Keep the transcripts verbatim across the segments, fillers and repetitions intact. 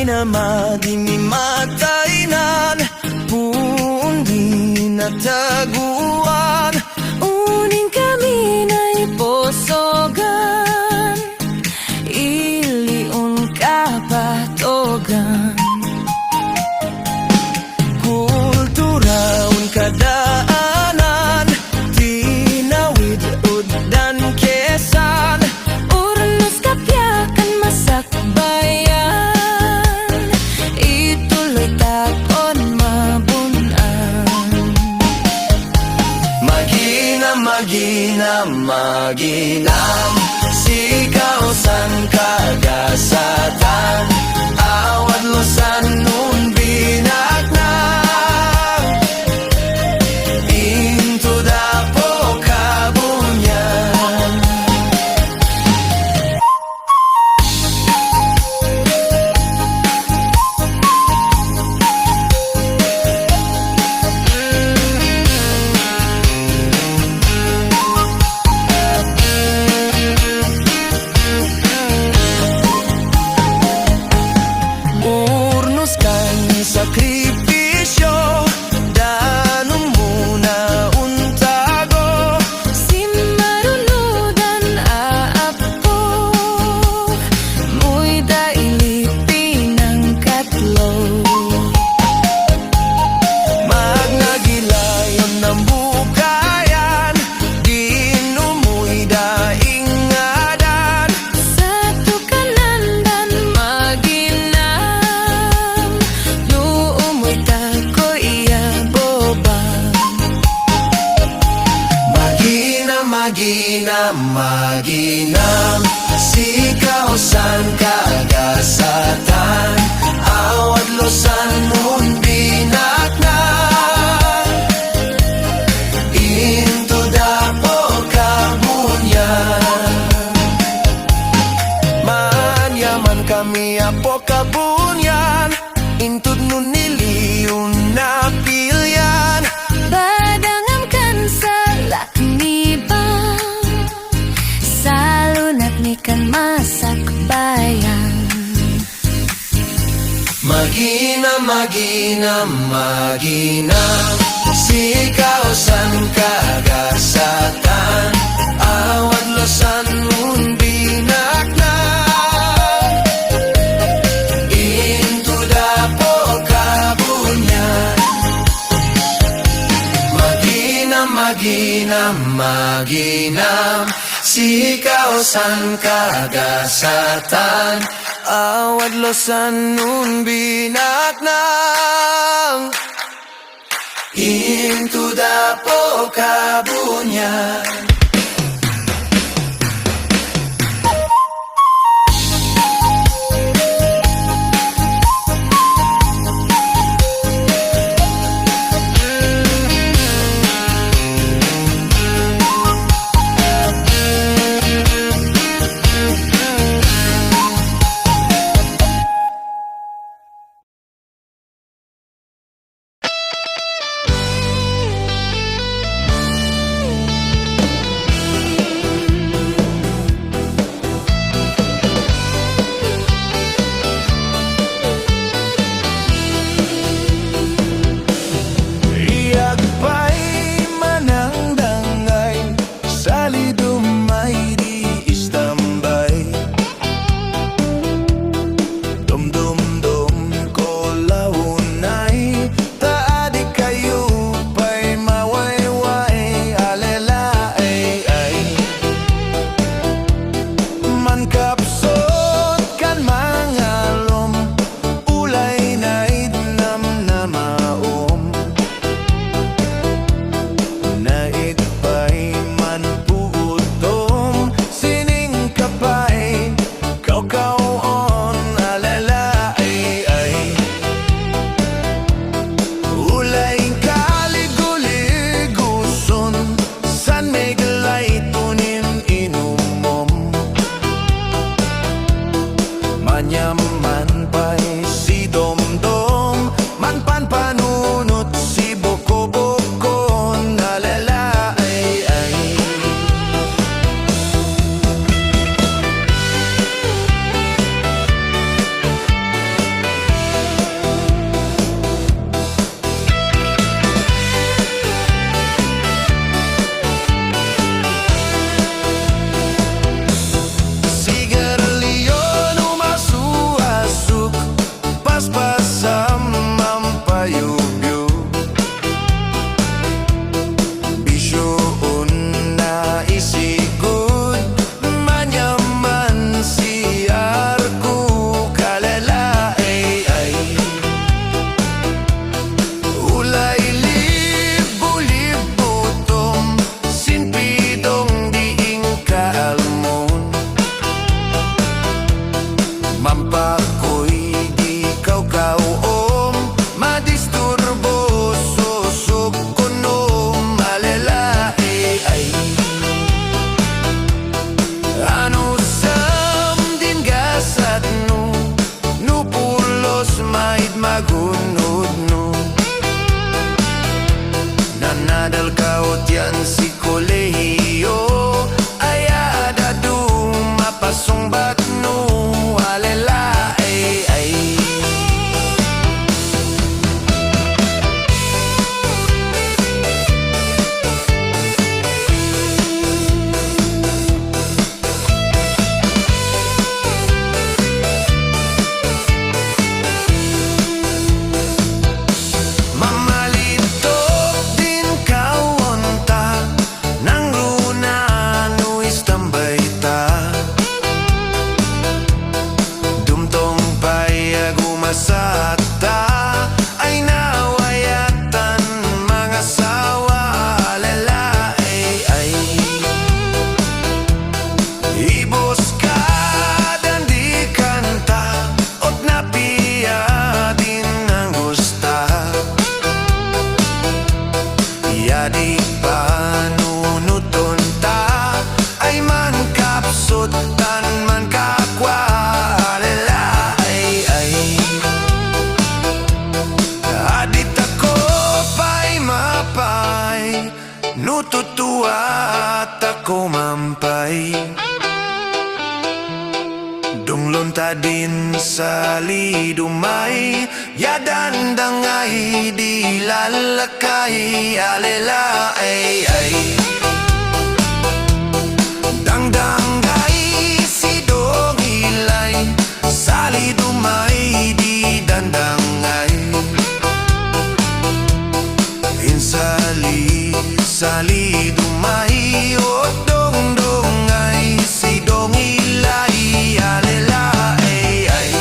Madi mi mataynan, puon di nataguan. Uning kami naiposogan, ilion kapatogan. Kulturaon kadaanan, tinawid uddan kesan, urnos kapiakan masakbayan, ituloy takon mabun-an. Magina, magina, maginam, sika usan kagasatan, awat lusan nun binaknang, into the Pokabunyan. Urnos kan sakripisio, danum mo nauntago. Simmarunodan a Apo, muyda ili pinangkatlo. Magnagilayon nambukayan, dinumuyda ingadan. Sato kanandan maginam, no umuyta ko iya bobang. Magina, magina, maginam, sika usan kagasatan, awat lusan nun binaknang, into the Pokabunyan. Manyaman kami a Pokabunyan, intud nun ilion napilian. Padangam kan salak ni Bang, salunat mi kan masakbayan. Magina, magina, magina, sika usan kagasatan, awat lusan nun binaknang, into the Pokabunyan. Magina, magina, magina, sika usan kagasatan, awat lusan nun binaknang, into the Pokabunyan. Iyak pay manangdangay, salidum ay di istambay. Dumdumdum ko la unay, ta adi kayo pay mawayway, alela ay ay. Mankapsot kan mangalom, ulay naid namnamaom. Naid pay manpuutom, sining ka pay kawkaw-on, alela ay ay. Ulay kaliguliguson, San Miguel ay tunin inumom. Manyaman pay si Domdom, manpanpanunot si Bokobokon, alela ay ay. Din sali dumay, ya dandangay, di lalakay, alela, ay, ay. Dangdangay, sidong ilay, sali dumay, di dandangay. Insali, sali dumay, o dongdongay, sidong ilay, alela, ay, ay.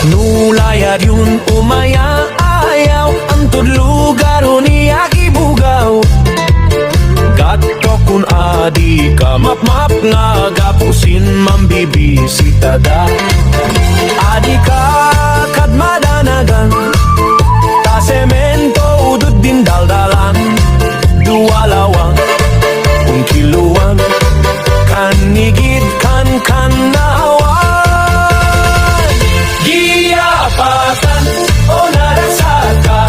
No layad yon umaya-ayaw, antod lugar ni agibugaw. Gatokon a dika mapmapnga gapu sin mambibisitada. A dika kad madanagan, ta semento udod din daldalan. Dua lawang, ungkiluan, kannigid, kankannawan. Giapatan, o naragsaka,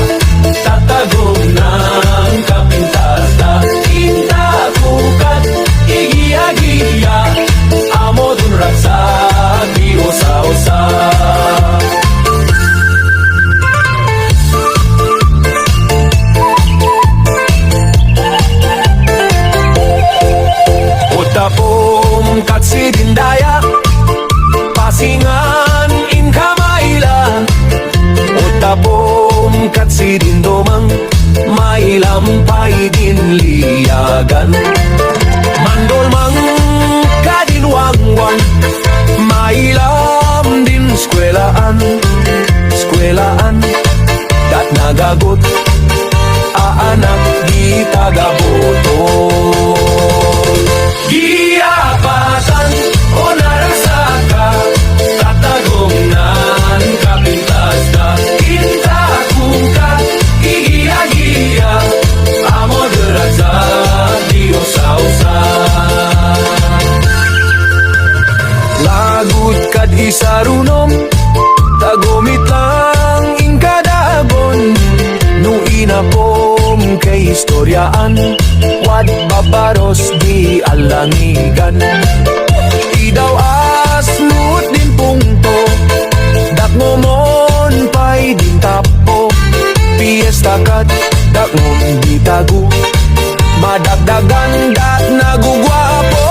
tatagumnang kapintasda, intakukat, igiagia, amodon ragsak, di usa-usa. Utapom kat sidin daya, pasingan inka maila. Utapom kat sidin dumang, mailam pay din liagan. Mandolmang ka din wangwang, mailam din eskuelaan, eskuelaan. Dat nagagut a anak di taga-Boton. Giapatan, o naragsaka, tatagumnang kapintasda, intakukat, igiagia, amodon ragsak, di usa-usa. Lagut kad isarunom, tagumit lang inka dagon. No inapom kay istoriaan, wad babaros di alangigan. Idaw-as met din pungto, dakngomon pay din tappo. Piesta kat dakngom di tago, madagdagan dat naguguapo.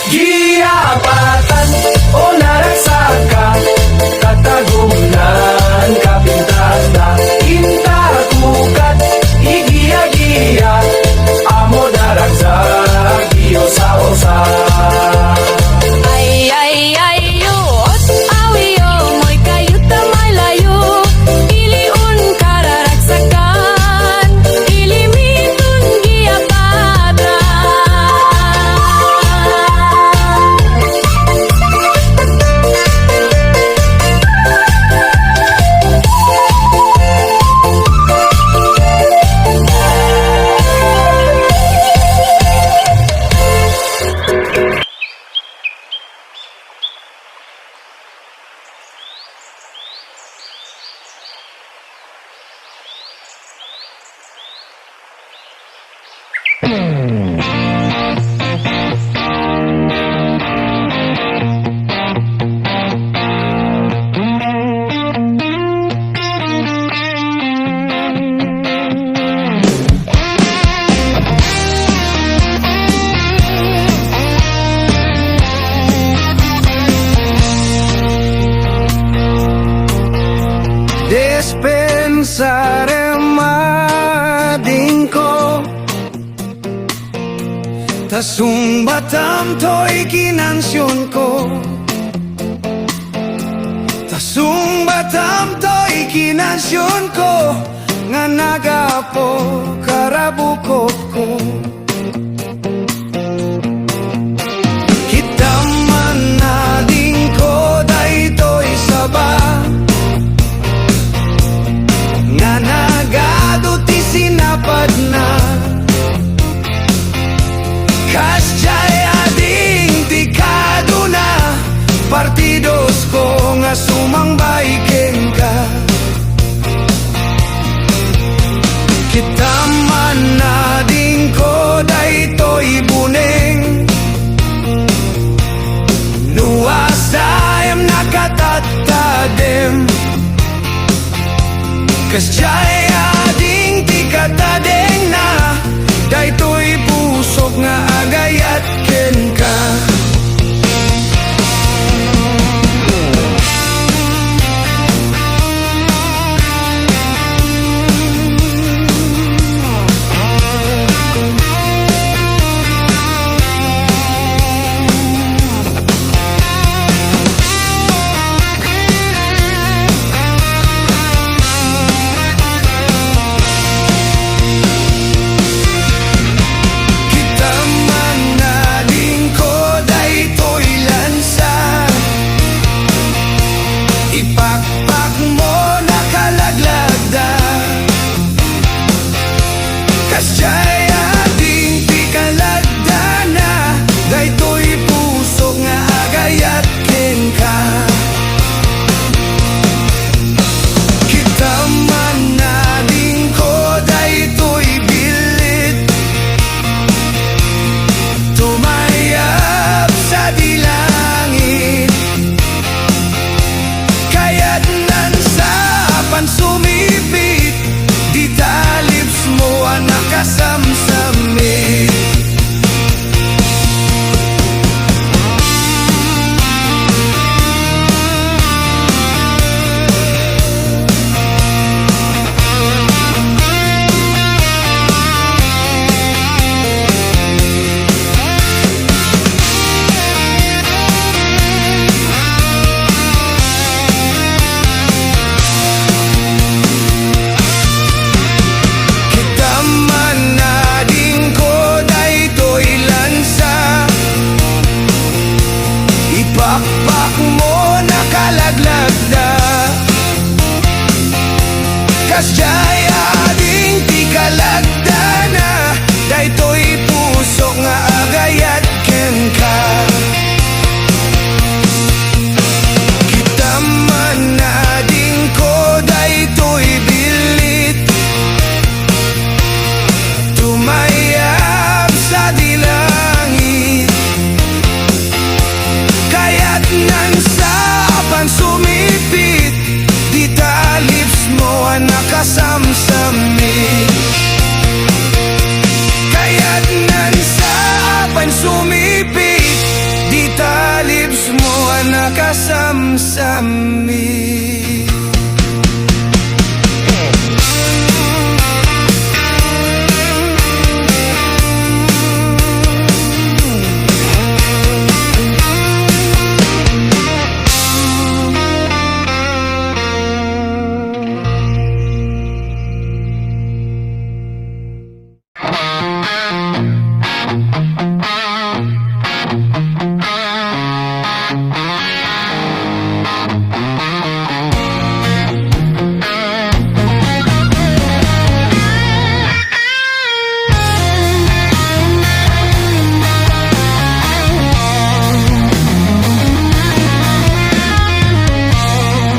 Giapatan, o naragsaka, tatagumnang kapintasda, intakukat, igiagia, amod a ragsak, di usa-usa. Ay, ay, ay, yo, ot, awi, yo, moy kayo ta malayo, ilion kararagsakan, ilimitun giapatan. Dispensarem adingko, ta sungbatam toy kinansionko, ta Sungbatam toy kinansionko nga nagapu karabukotko. Kitam man nadingko daytoy saba nga nagadu ti sinapadna. Kasdiay ading ti kaduna, partidosko nga sumangbay kenka. Kitam man nadingko daytoy buneng, no asayam nakatattadem. Kasdiay ading ti katadengna, daytoy pusok nga agayat kenka. Kitam man nadingko daytoy lansa, ipakpakmo nakalaglagda. Kasdiay ading ti kalagdana, daytoy pusok nga agayat kenka. Kitam man nadingko daytoy billit, tumayab sadi langit. Kayatnan sa apan sumipit, dita lips mo a nakasamsamit. Kitam man nadingko daytoy lansa, ipakpakmo nakalaglagda. Kasdiay ading ti kalagdana, daytoy pusok nga agayat kenka. Kitam man nadingko daytoy billit, tumayab sadi langit. Kayatnan sa apan sumipit, dita lips mo a nakasamsamit. Kayatnan sa apan sumipit, dita lips mo a nakasamsamit.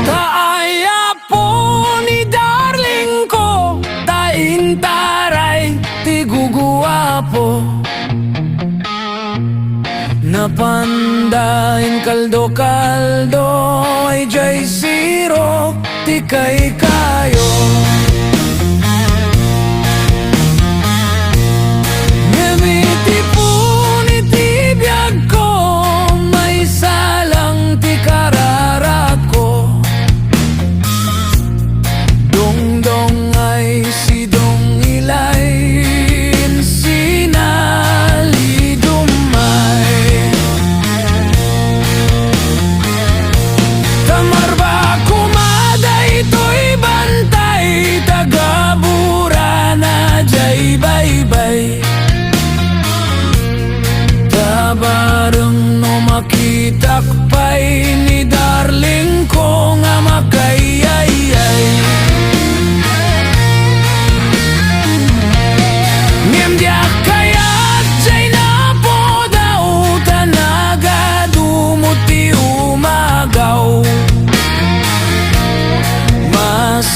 Ta aya Apo ni darling ko, ta intaray ti guguapo. Napanda inkaldo-kaldo, ay jay siro ti kaykayo. Ngem iti puni ti biagko, maysa lang ti kararako. Dongdong ay sidong ilay, sinalidumay. Ta marbak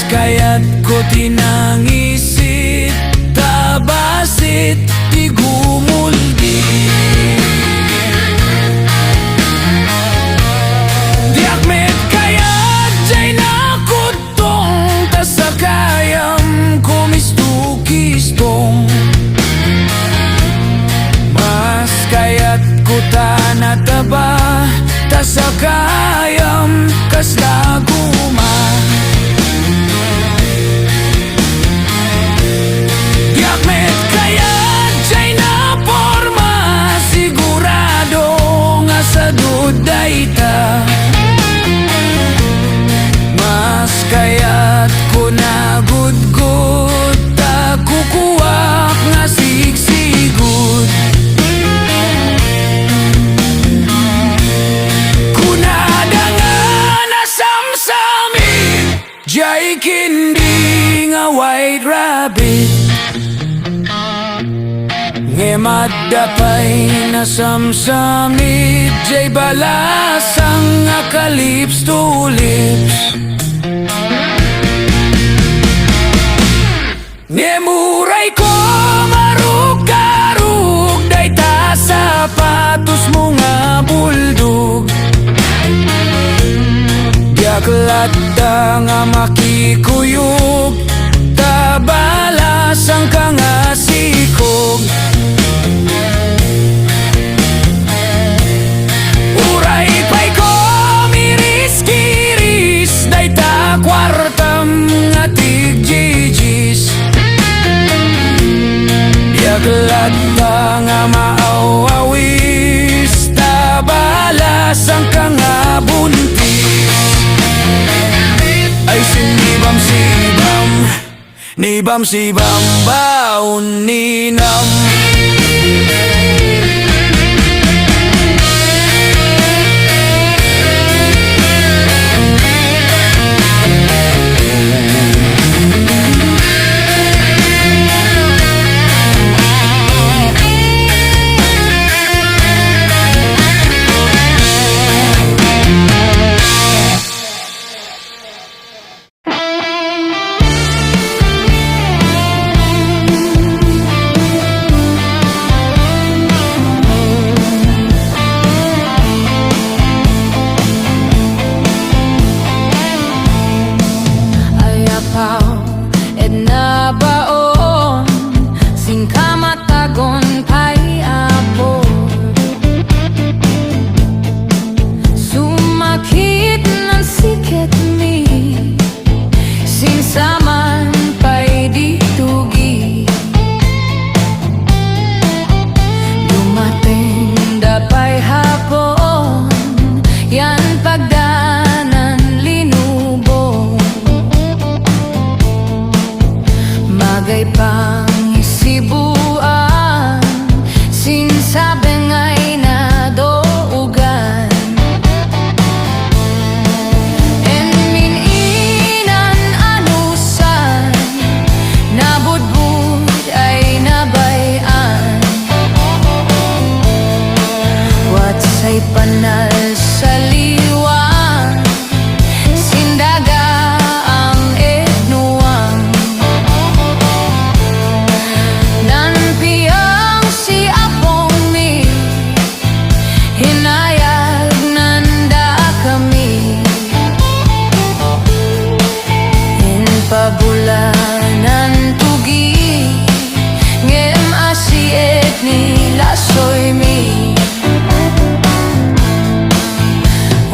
Kayatko ti nangisit, ta bassit ti gumuldi. Diak met kayat jay nakuttong, ta sakayam kumistukistong. Mas kayatko ta nataba, ta sakayam kas laguma. Diak met kayat jay naporma, sigurado nga sadut dayta. Mas kayatko nagudgud, ta kukuak nga sigsigud. Kunada nga nasamsamit jay kindi nga White Rabbit. Ngem adda pay nasamsamit jay balasang nga ka-lips to lips. Ngem uray ko maruggarug dayta sapatosmo nga bulldog, diak latta nga makikuyog, ta balasangka nga sikog. Uray pay ko miriskiris dayta kuartam nga tigjijis, diak latta nga maaw-awis, ta balasangka nga buntis. Ay, sinibam-sibam, nibam-sibam baon ninam. Ay apaw, edna baon, singka matagon pay a pur. Sumakit nan siketmi, sinsaman pay di tugi. Dumatengda pay Hapon, yan pagdanan linubong. Magay pangisibuan, sinsabeng ay nadoogan. Enmin inan anusan, nabudbud ay nabay-an. Watsay panal saliwan, sindaga ang ednuang. Nanpiang si apongmi, hinayag nanda kami. Inpabulanan tugi, ngem asiet ni lasoymi.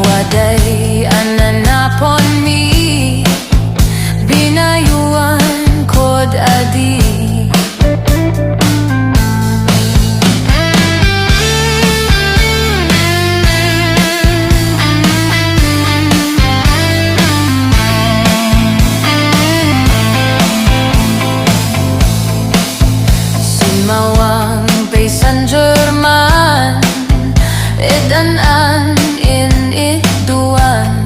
Waday a nanaponmi, binayuan kod adi. Simmawang pay San German, ed an-an in-itduan.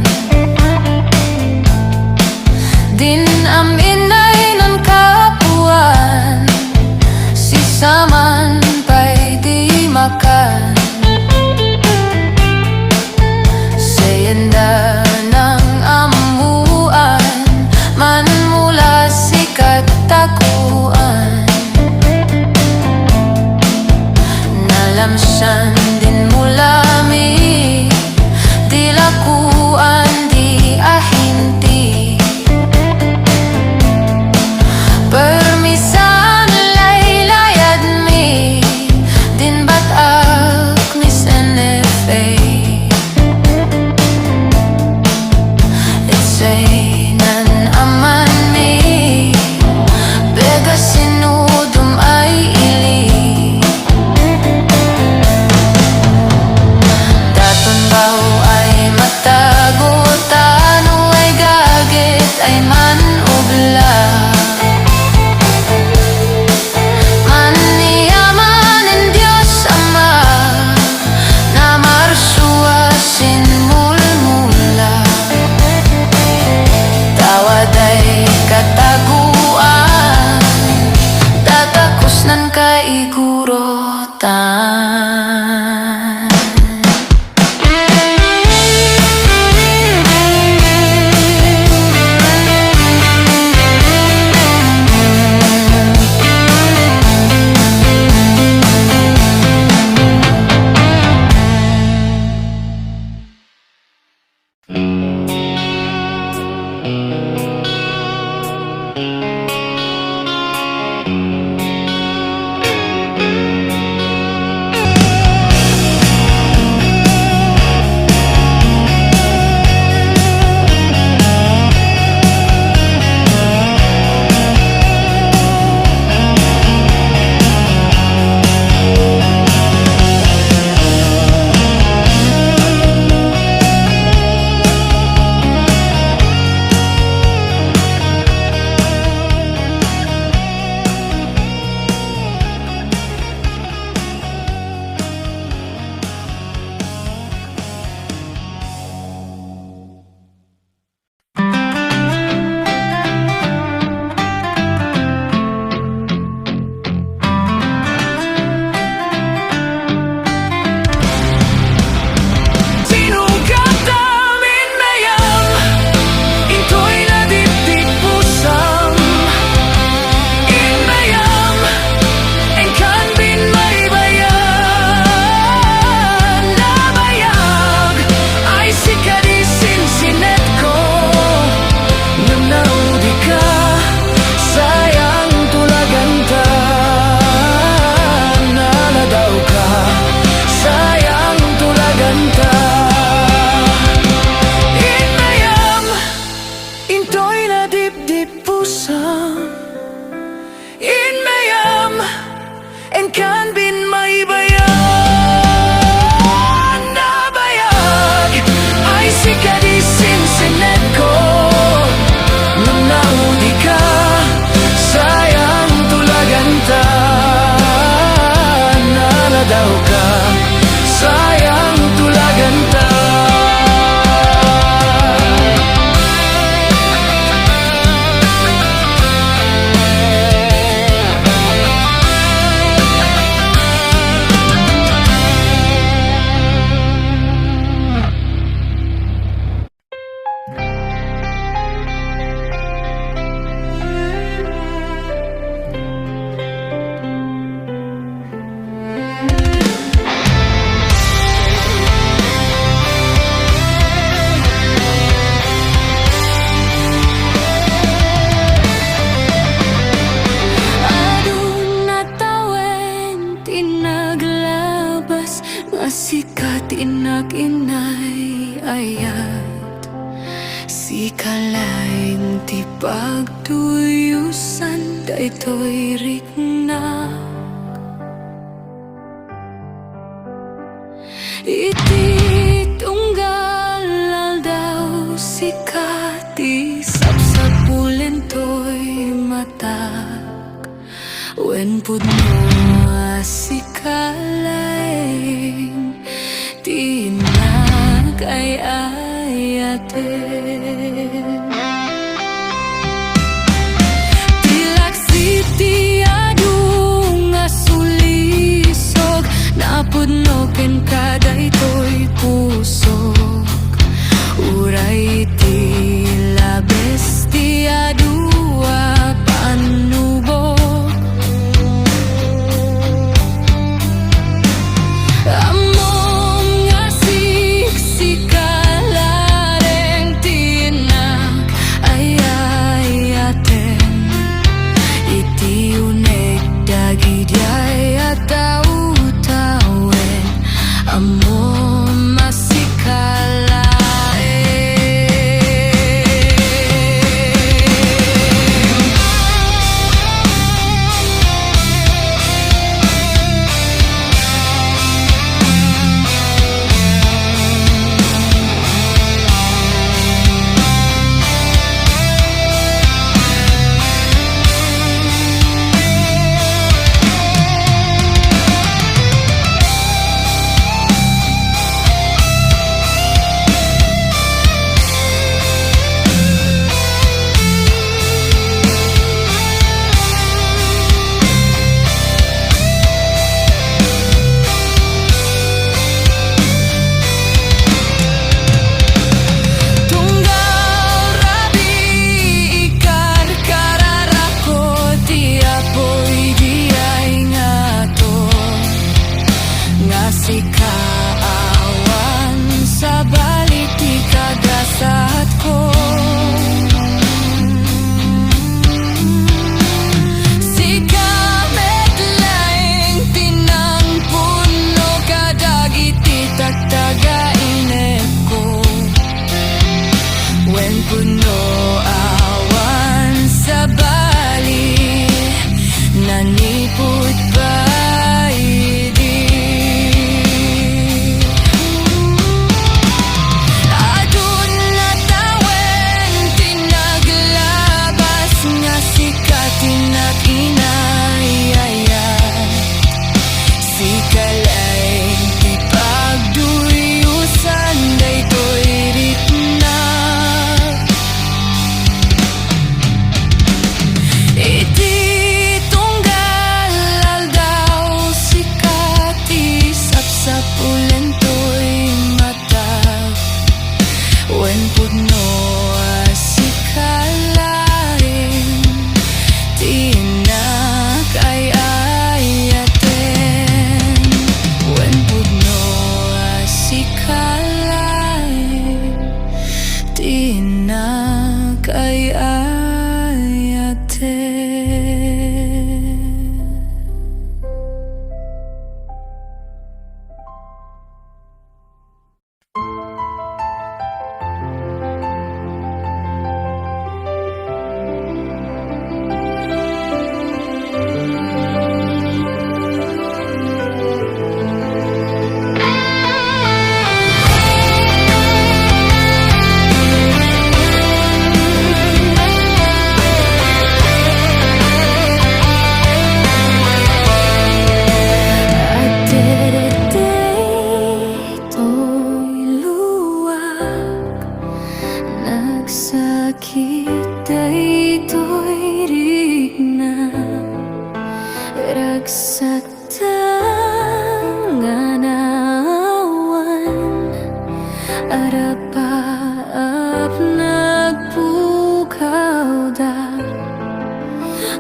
Din am-inay nan kapuan, sisaman pay di makan. Sayan da nang ammuan, man Sinungkatam in mayam, intoy nadipdipusam in mayam. Inkan binmaybayan, nabayag ay sika di sinsinetko. Ngem naudika, sayang tulaganta. Naladawka, sayang tulaganta. Inmayam, intoy nadipdipusam. Inmayam, inkan binmaybayan, nabayag ay sika di sinsinetko. Ngem naudika, sayang tulaganta. Naladawka, sayang tulaganta. Adun a tawen ti naglabas, nga sika ti innak inay ayat. Sika laeng ti pagtuyosan daytoy rikna. Iti tunggal aldaw, sika ti sapsapulen toy matak. Wen pudno a sika laeng ti innak ay-ayaten. Ti laksi ti adu nga sulisog, napudno kenka daytoy pusok. Uray ti labes ti adu a pannubok. Ammom nga siksika laeng ti innak ay-ayaten. Iti uneg dagidi ay a taw-tawen, ammom a sika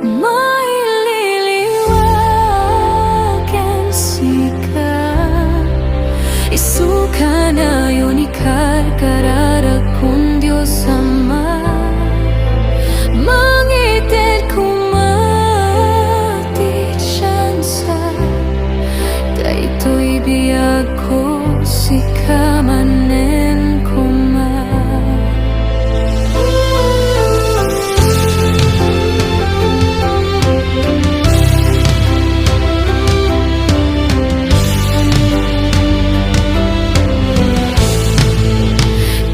Maililiwa ken sika, isu kanayon ikarkararak kun Dios Ama. Mangited koma ti tsansa, daytoy biagko, sika manen koma.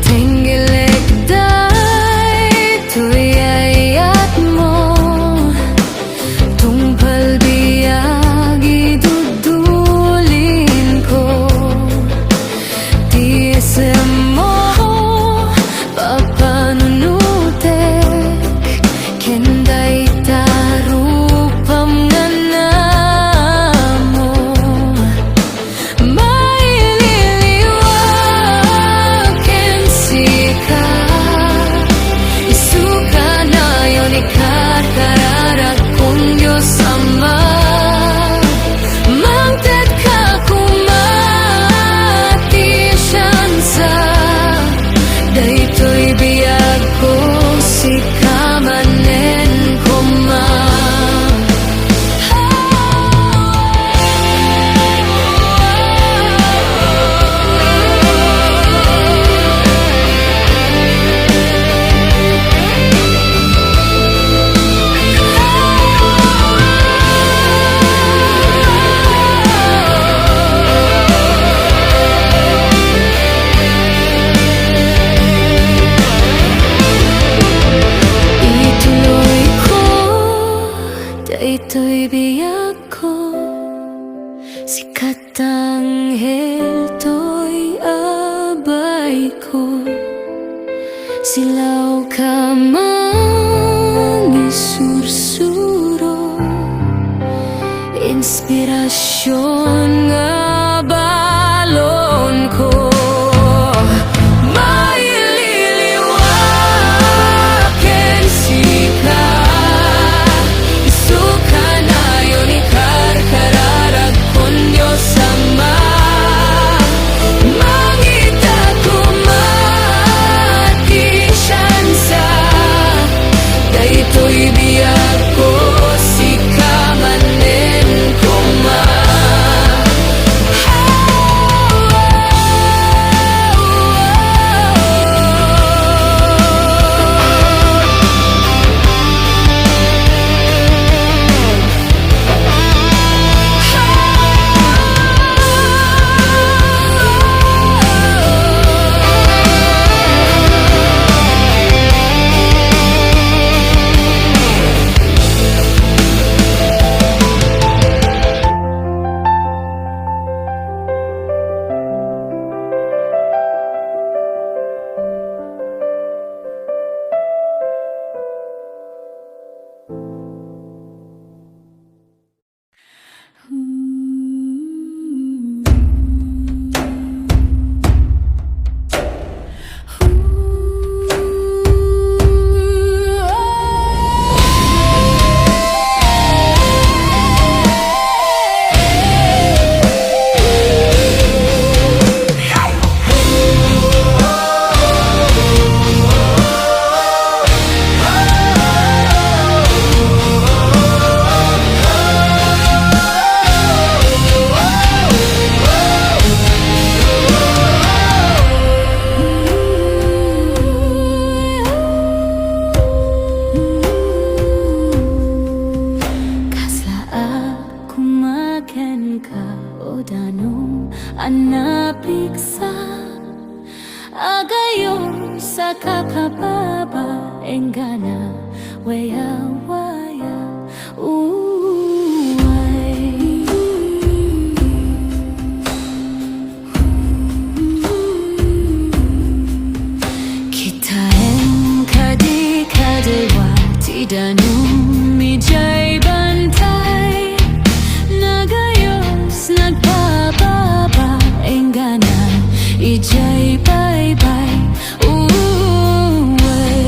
Tenggilek daytoy ayatmo, tungpal biag idudulinko. Ti isemmo, papanunotek ken dayta rupam nga namo. Maililiwa ken sika, isu kanayon ikarkararak kun Dios Ama. Mangtedka koma ti tsansa, daytoy biagko, sika manen koma. Ituloyko daytoy biagko, sika ta anghel toy abayko. Silawka mangisursuro, inspirasion nga balonko. Maililiwa ken sika, isu kanayon ikarkararak kun Dios Ama. Mangita koma ti tsansa, daytoy biagko, sika manen koma. Kasla a koma kenka, O danum a napigsa, agayos a kakababa, enggana, wayawaya, uway. Kitaem kadi kadua ti danum idiay bantay. Nagayos, nagbababa, enggana, idiay baybay. Uway.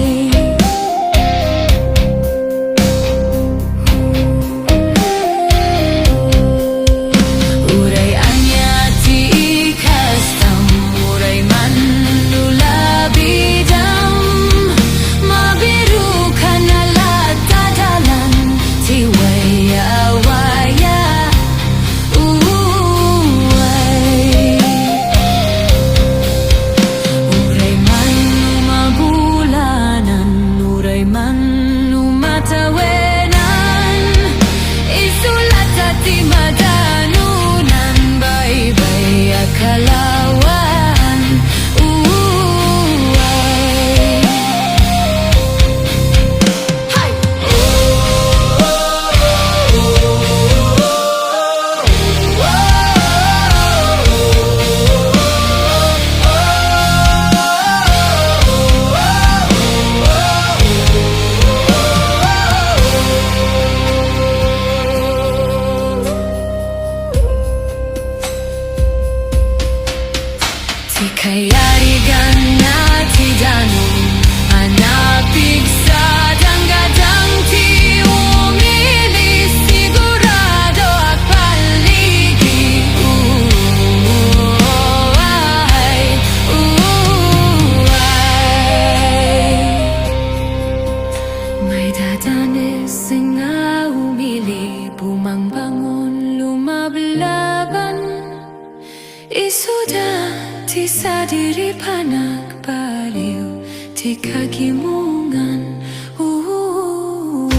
Anes nga umili, bumangbangon, lumablaban. Isuda ti sadiri, panagpaliw ti kagimongan. Uway.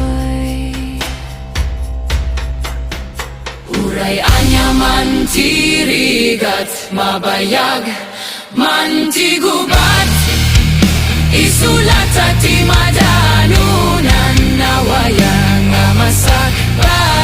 Uray ania man ti rigat, mabayag man ti gubat. Isu latta ti madanunan, nawaya nga masakbayan.